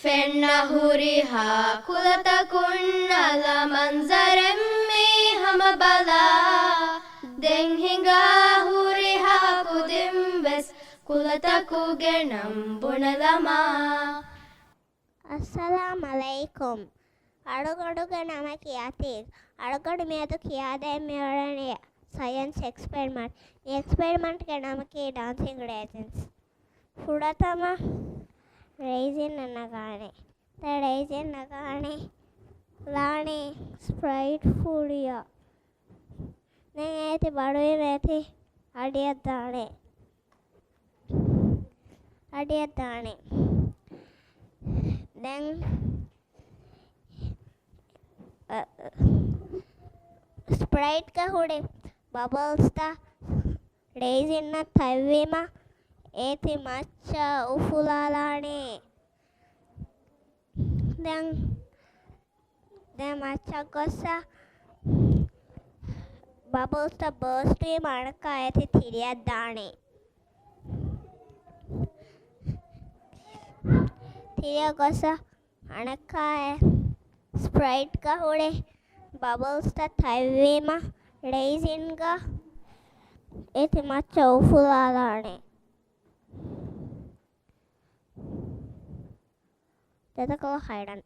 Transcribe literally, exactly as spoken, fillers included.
ފެންނަ ހުރިހާ ކުލަތަކުން އަލަ މަންޒަރެއް މީ ހަމަ ބަލާ. ދެން ހިނގާ ހުރިހާ ކުދިން ވެސް ކުލަތަކުގެ ނަން ބުނެލަމާ. އައްސަލާމް ޢަލައިކުމް. އަޅުގަނޑުގެ ނަމަކީ އަތީގް. އަޅުގަނޑު މިއަދު ކިޔާދޭން މިއުޅެނީ ސައިންސް އެކްސްޕެރިމަންޓް. މި އެކްސްޕެރިމަންޓްގެ ނަމަކީ ޑާންސިން ރޭޒިންސް. ފުރަތަމަ ރޭޒިން ނަގާނެ. ދެން ރޭޒިން ނަގާނެ. ލާނެ ސްޕްރައިޓް ފުޅިއަށް. ދެން އޭތި ބަޑުއިން އޭތި އަޑިއަށް ދާނެ. އަޑިއަށް ދާނެ. ދެން، އަ، ސްޕްރައިޓްގަ ހުރި ބަބަލްސްތައް ރޭޒިންއަށް ތަތްވީމަ އޭތި މައްޗަށް އުފުލާލާނެ. ދެން ދެން މައްޗަށް ގޮއްސަ ބަބަލްސްތައް ބާސްޓް ވީމަ އަނެއްކާ އޭތި ތިރިއަށް ދާނެ. ތިރިއަށް ގޮއްސަ އަނެއްކާ ސްޕްރައިޓްގަ ހުރި ބަބަލްސްތައް ތަތްވީމަ ރޭޒިންގަ އޭތި މައްޗަށް އުފުލާލާނެ. ޖަޒާކަﷲ ޚައިރަން.